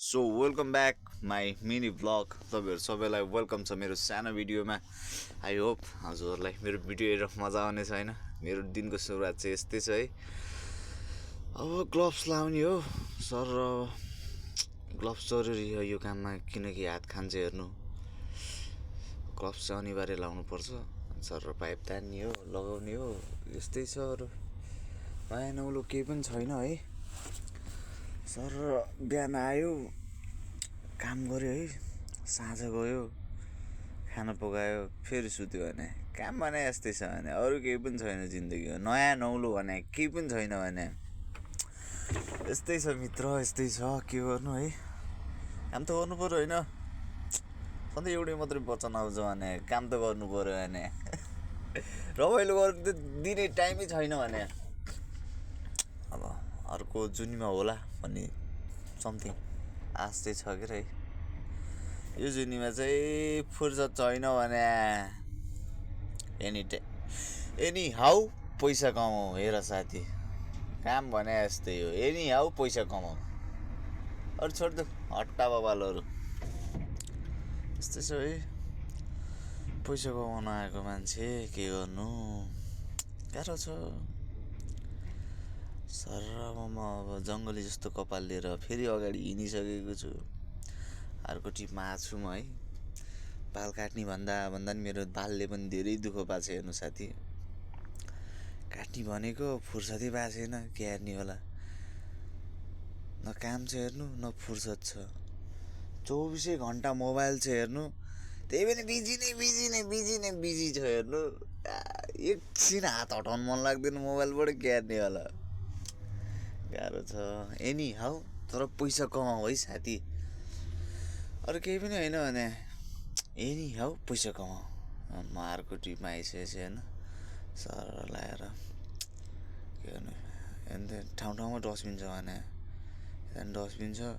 So welcome back my mini vlog तपाईँहरू सबैलाई welcome छ मेरो सानो भिडियोमा। आई होप हजुरहरूलाई मेरो भिडियो हेरेर मजा आउनेछ होइन। मेरो दिनको सुरुवात चाहिँ यस्तै छ है। अब ग्लोभ्स लाउने हो सर, ग्लोभ्स जरुरी हो यो काममा, किनकि हात खान्छ। हेर्नु, ग्लोभ्स चाहिँ अनिवार्य लाउनुपर्छ। सर र पाइप तान्ने हो, लगाउने हो, यस्तै छ। अरू नयाँ नौलो केही पनि छैन है। सर बिहान आयो, काम गऱ्यो है, साँझ गयो, खाना पकायो, फेरि सुत्यो भने काम भने यस्तै छ भने अरू केही पनि छैन जिन्दगीमा। नयाँ नौलो भने केही पनि छैन भने यस्तै छ मित्र, यस्तै छ। के गर्नु है, काम त गर्नु पऱ्यो होइन। सधैँ एउटै मात्रै वचन आउँछ भने काम त गर्नु पऱ्यो भने रमाइलो गर्नु त दिने टाइमै छैन भने अब अर्को जुनीमा होला भन्ने समथिङ आश चाहिँ छ के रे। यो जुनीमा चाहिँ फुर्सद छैन भने एनी हाउ पैसा कमाऊ। हेर साथी, काम भने यस्तै हो, एनी हाउ पैसा कमाऊ। अरू छोड्दो, हट्टा बबालहरू यस्तै छ है। पैसा कमाउन आएको मान्छे के गर्नु, गाह्रो छ। सर म अब जङ्गली जस्तो कपाल लिएर फेरि अगाडि हिँडिसकेको छु। अर्को टिपमा आएको छु म है। बाल काट्ने भन्दा नि मेरो बालले पनि धेरै दुःख पाएको छ। हेर्नु साथी, काट्ने भनेको फुर्सदै पाएको छैन, के हेर्ने होला। न काम छ हेर्नु, न फुर्सद छ। 24 घन्टा मोबाइल छ हेर्नु, त्यही पनि बिजी छ हेर्नु। एकछिन हात हटाउनु मन लाग्दैन मोबाइलबाट, के हेर्ने होला। गाह्रो छ। एनी हाउ तर पैसा कमाऊ है साथी। अरू केही पनि होइन भने एनी हाउ पैसा कमाऊ। म अर्को ट्रिपमा आइसकेको छु होइन। सर लगाएर के गर्नु, अन्त ठाउँ डस्टबिन छ भने डस्टबिन छ,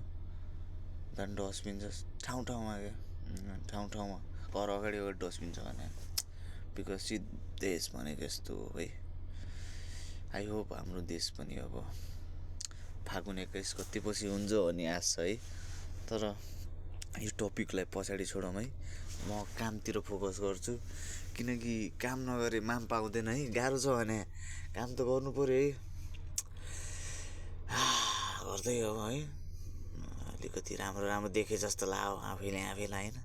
डस्टबिन छ ठाउँमा क्या, ठाउँमा घर अगाडि डस्टबिन छ भने बिकज देश भनेको यस्तो हो है। आई होप हाम्रो देश पनि अब फागुन 21 गतेपछि हुन्छ भन्ने आश छ है। तर यो टपिकलाई पछाडि छोडौँ है, म कामतिर फोकस गर्छु। किनकि काम नगरे माम पाउँदैन है। गाह्रो छ भने काम त गर्नु पऱ्यो है। गर्दै हो है, अलिकति राम्रो देखे जस्तो लाग्यो आफैलाई होइन।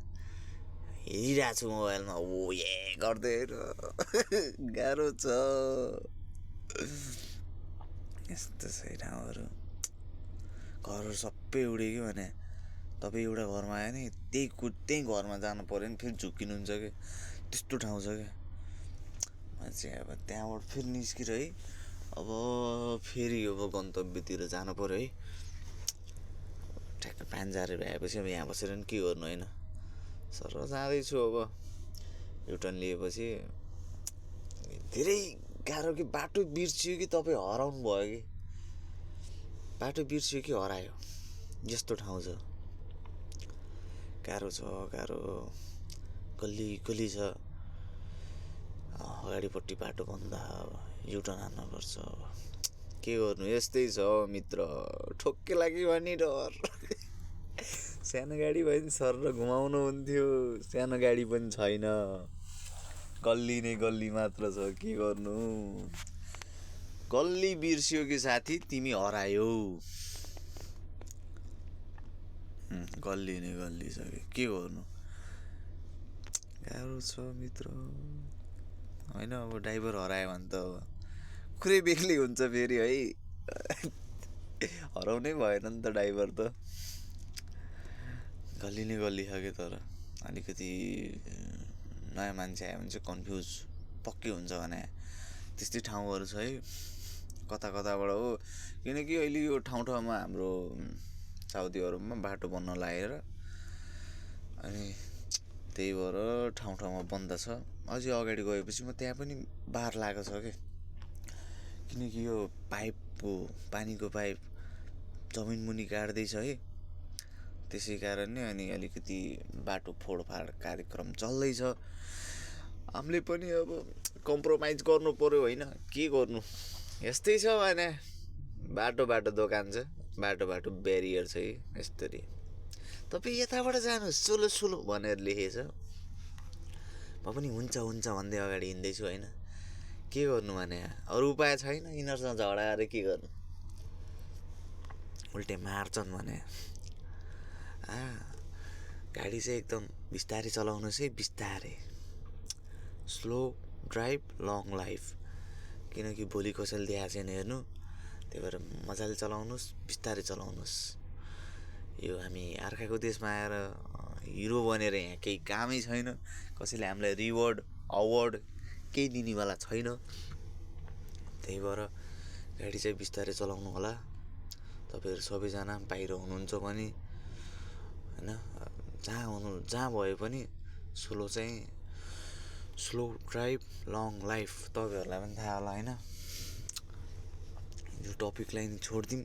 हेरिरहेको छु मोबाइलमा, ओ ए गर्दै गाह्रो छ। यस्तो छ ठाउँहरू, घरहरू सबै उडेको भने तपाईँ एउटा घरमा आयो नि, त्यही घरमा जानु पऱ्यो नि, फेरि झुक्किनुहुन्छ क्या। त्यस्तो ठाउँ छ क्या। म चाहिँ अब त्यहाँबाट फेरि निस्किएर है, अब फेरि अब गन्तव्यतिर जानु पऱ्यो है। ठ्याक्क पान्जारे भएपछि अब यहाँ बसेर नि के गर्नु होइन। सर जाँदैछु अब युटर्न लिएपछि। धेरै गाह्रो कि बाटो बिर्सियो कि तपाईँ हराउनु भयो कि, बाटो बिर्सियो कि हरायो, यस्तो ठाउँ छ। गाह्रो छ, गाह्रो गल्ली छ। अगाडिपट्टि बाटो बन्द, युटर्न हान्नुपर्छ। के गर्नु, यस्तै छ मित्र। ठोक्के लाग्यो भने डर। सानो गाडी भयो नि सर र घुमाउनु हुन्थ्यो, सानो गाडी पनि छैन, गल्ली मात्र छ। के गर्नु, गल्ली बिर्सियो कि साथी तिमी हरायो। गल्ली छ कि के गर्नु, गाह्रो छ मित्र होइन। अब ड्राइभर हरायो भने त कुरै बेग्लै हुन्छ फेरि है। हराउनै भएन नि त ड्राइभर त। गल्ली छ कि, तर अलिकति नयाँ मान्छे आयो भने चाहिँ कन्फ्युज पक्कै हुन्छ भने त्यस्तै ठाउँहरू छ है। कताबाट हो, किनकि अहिले यो ठाउँमा हाम्रो साउदी अरबमा बाटो बन्न लागेर, अनि त्यही भएर ठाउँमा बन्द छ। अझै अगाडि गएपछि म त्यहाँ पनि बार लागेको छ क्या। किनकि यो पानीको पाइप जमिन मुनि काट्दैछ है, त्यसै कारण नै अनि अलिकति बाटो फोडफाड कार्यक्रम चल्दैछ। हामीले पनि अब कम्प्रोमाइज गर्नु पऱ्यो होइन, के गर्नु। यस्तै छ भने बाटो दोकान छ, बाटो ब्यारियर छ है। यस्तरी तपाईँ यताबाट जानुहोस् सोलो सोलो भनेर लेखेछ। म पनि हुन्छ हुन्छ भन्दै अगाडि हिँड्दैछु होइन। के गर्नु भने अरू उपाय छैन, यिनीहरूसँग झगडा गरेर के गर्नु, उल्टे मार्छन् भने। गाडी चाहिँ एकदम बिस्तारै चलाउनुहोस् है, बिस्तारै। स्लो ड्राइभ लङ लाइफ, किनकि भोलि कसैले देखाएको छैन हेर्नु। त्यही भएर मजाले चलाउनुहोस्, बिस्तारै चलाउनुहोस्। यो हामी अर्काको देशमा आएर हिरो बनेर यहाँ केही कामै छैन, कसैले हामीलाई रिवार्ड अवार्ड केही दिनेवाला छैन। त्यही भएर गाडी चाहिँ बिस्तारै चलाउनु होला। तपाईँहरू सबैजना बाहिर हुनुहुन्छ भने होइन, जहाँ भए पनि स्लो ड्राइभ लङ लाइफ, तपाईँहरूलाई पनि थाहा होला होइन। यो टपिकलाई नि छोडिदिउँ,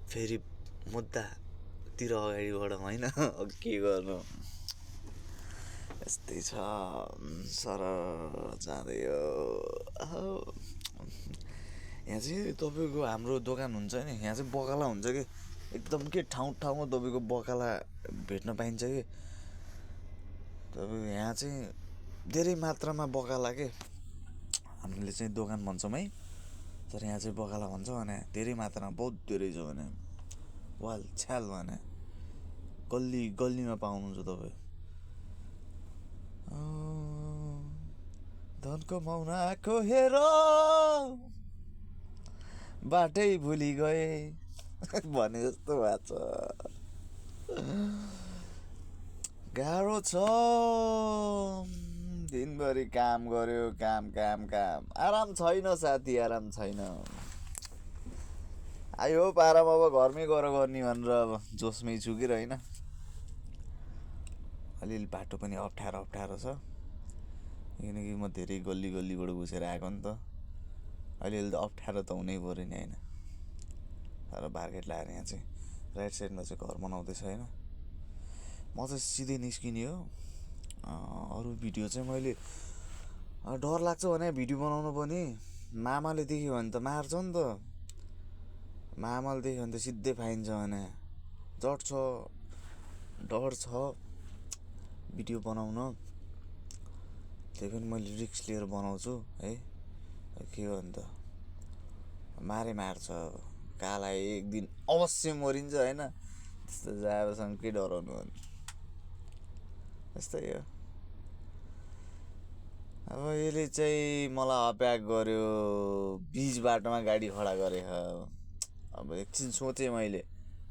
फेरि मुद्दातिर अगाडि बढौँ होइन। के गर्नु, यस्तै छ सर जाँदै हो। यहाँ चाहिँ तपाईँको हाम्रो दोकान हुन्छ नि, यहाँ चाहिँ बकाला हुन्छ कि एकदम के ठाउँ ठाउँमा तपाईँको बकाला भेट्न पाइन्छ कि। तपाईँको यहाँ चाहिँ धेरै मात्रामा बकाला के, हामीले चाहिँ दोकान भन्छौँ है, तर यहाँ चाहिँ बकाला भन्छ भने धेरै मात्रामा, बहुत धेरै छ भने, वाल छ्याल भने गल्ली गल्लीमा पाउनुहुन्छ तपाईँ। धन कमाउन आएको हेर बाटै भुलि गए भने जस्तो भएको छ। गाह्रो छ, दिनभरि काम गर्यो, काम काम काम, आराम छैन साथी, आराम छैन। आयो आराम अब घरमै गएर गर्ने भनेर अब जोसमै छु कि होइन। अलिअलि बाटो पनि अप्ठ्यारो छ, किनकि म धेरै गल्लीबाट घुसेर आएको नि त। अलिअलि त अप्ठ्यारो त हुनै पऱ्यो नि होइन। तर बार्गेट लगाएर यहाँ चाहिँ राइट साइडमा चाहिँ घर बनाउँदैछ होइन। म चाहिँ सिधै निस्किने हो। अरू भिडियो चाहिँ मैले डर लाग्छ भने भिडियो बनाउनु पनि, मामाले देख्यो भने त मार्छ नि त। मामाले देख्यो भने त सिधै फाइन्छ भने डर छ भिडियो बनाउन। त्यही पनि मैले रिस्क लिएर बनाउँछु है। के हो नि त, मार्छ काला एक दिन अवश्य मरिन्छ होइन। त्यस्तो जाबसँग के डराउनु भने, यस्तै हो। अब यसले चाहिँ मलाई अप्याक गर्यो, बिच बाटोमा गाडी खडा गरेछ। अब एकछिन सोचेँ मैले,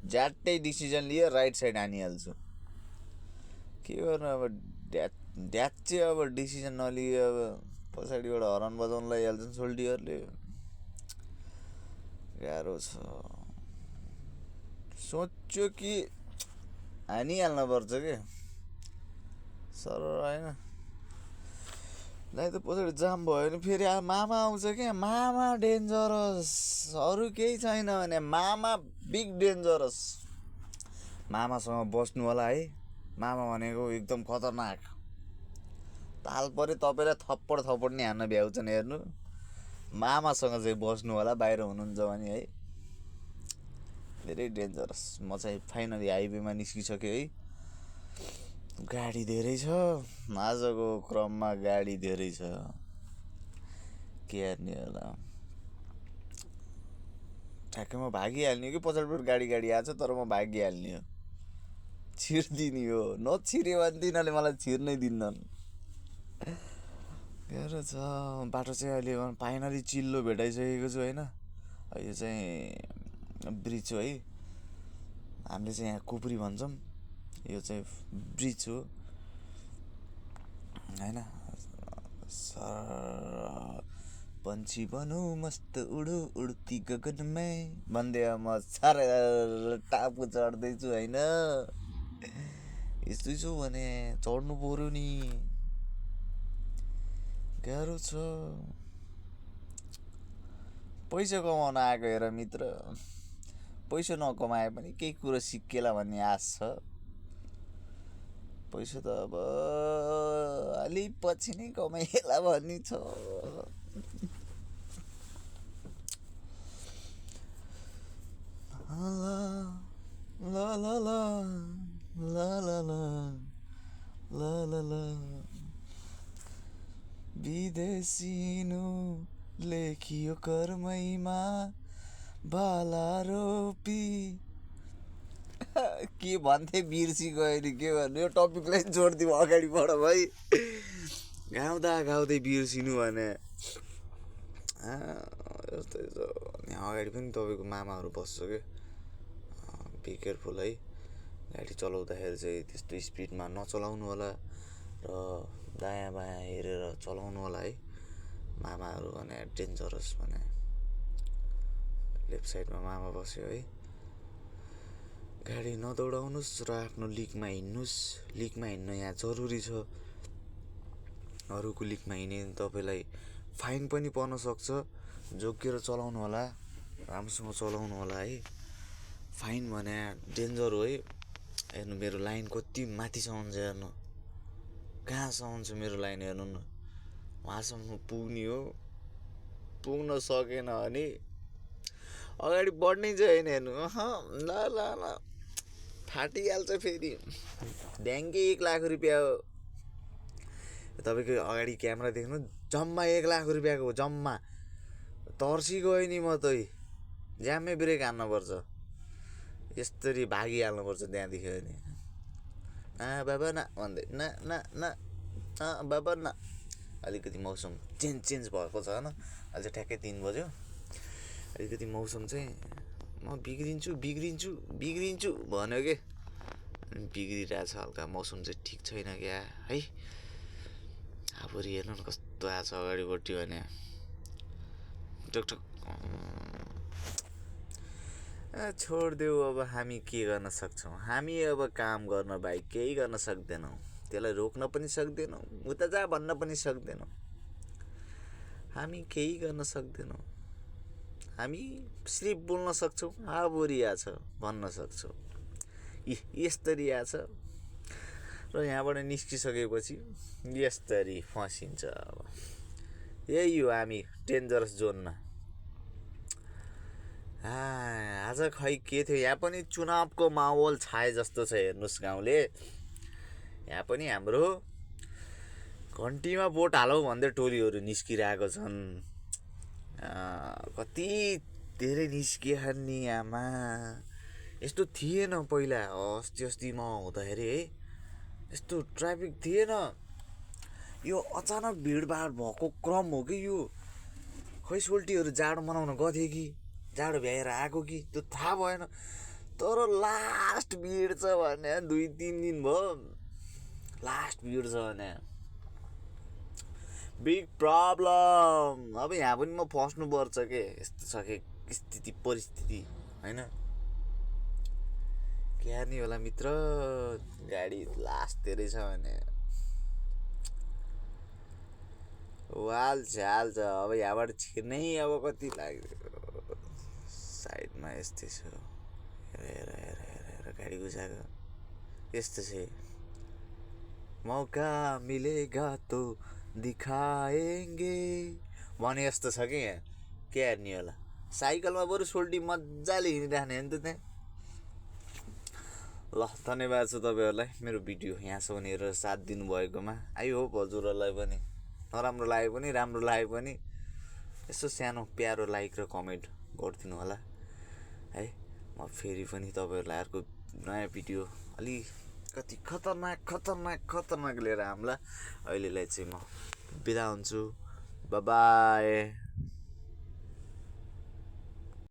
ज्याट्टै डिसिजन लिएर राइट साइड हानिहाल्छु। के गर्नु अब, ड्याच्चे अब डिसिजन नलिए अब पछाडिबाट हर्न बजाउनु लागिहाल्छन् सोल्टीहरूले। गाह्रो छ, सोच्यो कि हानिहाल्न पर्छ के सर होइन। नै त पछाडि जाम भयो भने फेरि मामा आउँछ क्या, मामा डेन्जरस, अरू केही छैन भने मामा बिग डेन्जरस। मामासँग बस्नु होला है, मामा भनेको एकदम खतरनाक। ताल पऱ्यो तपाईँलाई थप्पड नि हान्न भ्याउँछन् हेर्नु। मामासँग चाहिँ बस्नु होला बाहिर हुनुहुन्छ भने है, धेरै डेन्जरस। म चाहिँ फाइनली हाइवेमा निस्किसकेँ है। गाडी धेरै छ आजको क्रममा, गाडी धेरै छ, के हेर्ने होला। ठ्याक्कै म भागिहाल्ने हो कि पछाडिबाट गाडी आएको छ, तर म भागिहाल्ने हो, छिर्दिने हो। नछिर्यो भने तिनीहरूले मलाई छिर्नै दिन्नन्। गाह्रो छ बाटो चाहिँ। अहिले फाइनली चिल्लो भेटाइसकेको छु होइन। यो चाहिँ ब्रिज हो है, हामीले चाहिँ यहाँ कुपुरी भन्छौँ। यो चाहिँ ब्रिज हो होइन। पंछी बनू मस्त उडू उडती गगनमै भन्दै म साह्रै टापु चढ्दैछु होइन। यस्तै छु भने चढ्नु पऱ्यो नि, गाह्रो छ। पैसा कमाउन आएको हेर मित्र, पैसा नकमाए पनि केही कुरो सिकेला भन्ने आश छ। पैसा त अब अलि पछि नै कमाइएला भन्ने छ। ल ल ल ला ला ला ला ला ला विदेशिनु लेखियो कर्मैमा बाला रोपी के भन्थे बिर्सी गयो नि के भन्नु यो टपिकलाई जोडिदिउँ अगाडि बढ भाइ गाउँदा गाउँदै बिर्सिनु भने यस्तै छ यहाँ अगाडि पनि तपाईँको मामाहरू बस्छ क्या बी केयरफुल है गाडी चलाउँदाखेरि चाहिँ त्यस्तो स्पिडमा नचलाउनु होला र दायाँ बायाँ हेरेर चलाउनु होला है मामाहरू भने डेन्जरस भने लेफ्ट साइडमा मामा बस्यो है गाडी नदौडाउनुहोस् र आफ्नो लिकमा हिँड्नुहोस् लिकमा हिँड्न यहाँ जरुरी छ अरूको लिकमा हिँड्यो भने तपाईँलाई फाइन पनि पर्न सक्छ जोगिएर चलाउनु होला राम्रोसँग चलाउनु होला है फाइन भने डेन्जर हो है हेर्नु मेरो लाइन कति माथिसम्म छ हेर्नु कहाँसम्म छ मेरो लाइन हेर्नु न वहाँसम्म पुग्ने हो पुग्न सकेन भने अगाडि बढ्नै छैन हेर्नु ल ल ल फाटिहाल्छ फेरि ड्याङ्गे 1 लाख रुपियाँ हो तपाईँको अगाडि क्यामेरा देख्नु जम्मा 1 लाख रुपियाँको हो जम्मा तर्सी गयो नि म त ज्यामै ब्रेक हान्नुपर्छ यसरी भागिहाल्नुपर्छ त्यहाँदेखि भने बाबा न भन्दै न न न बाबा न अलिकति मौसम चेन्ज भएको छ होइन अहिले चाहिँ ठ्याक्कै 3 बज्यो अलिकति मौसम चाहिँ म बिग्रिन्छु भन्यो कि बिग्रिरहेछ हल्का मौसम चाहिँ ठिक छैन क्या है अब हेर्नु न कस्तो आएको छ अगाडिपट्टि भने टकटक छोडिदेऊ अब हामी के गर्न सक्छौँ हामी अब काम गर्न बाहेक केही गर्न सक्दैनौँ त्यसलाई रोक्न पनि सक्दैनौँ उता जा भन्न पनि सक्दैनौँ हामी केही गर्न सक्दैनौँ हामी सिर्फ बोल्न सक्छौँ बोरिया छ भन्न सक्छौँ यस्तरी आछ र यहाँबाट निस्किसकेपछि यस्तरी फसिन्छ अब यही हो हामी डेन्जरस जोनमा आज खै के थियो यहाँ पनि चुनावको माहौल छाए जस्तो छ हेर्नुहोस् गाउँले यहाँ पनि हाम्रो घन्टीमा भोट हालौँ भन्दै टोलीहरू निस्किरहेको छन् कति धेरै निस्किएछन् नि आमा यस्तो थिएन पहिला अस्ति म हुँदाखेरि है यस्तो ट्राफिक थिएन यो अचानक भिडभाड भएको क्रम हो कि यो खै सोल्टीहरू जाडो मनाउन गथे कि जाडो भ्याएर आएको कि त्यो थाहा भएन तर लास्ट भिड छ भने 2-3 दिन भयो लास्ट भिड छ भने बिग प्रब्लम अब यहाँ पनि म फस्नुपर्छ के यस्तो छ कि स्थिति परिस्थिति होइन क्या नि होला मित्र गाडी लास्ट धेरै छ भने हाल्छ अब यहाँबाट छिर्नै अब कति लाग्यो साइडमा यस्तै छ हेर गाडी गुजाको यस्तो छ मौका मिलेगा तो दिखाएंगे भने जस्तो छ कि यहाँ के हेर्ने होला साइकलमा बरु सोल्टी मजाले हिँडिराख्ने हो नि त त्यहाँ ल धन्यवाद छ तपाईँहरूलाई मेरो भिडियो यहाँसम्म हेरेर साथ दिनुभएकोमा आई होप हजुरहरूलाई पनि नराम्रो लाग्यो पनि राम्रो लाग्यो पनि यसो सानो प्यारो लाइक र कमेन्ट गरिदिनु होला है म फेरि पनि तपाईँहरूलाई अर्को नयाँ भिडियो अलिकति खतरनाक लिएर आउँला अहिलेलाई चाहिँ म बिदा हुन्छु बाइ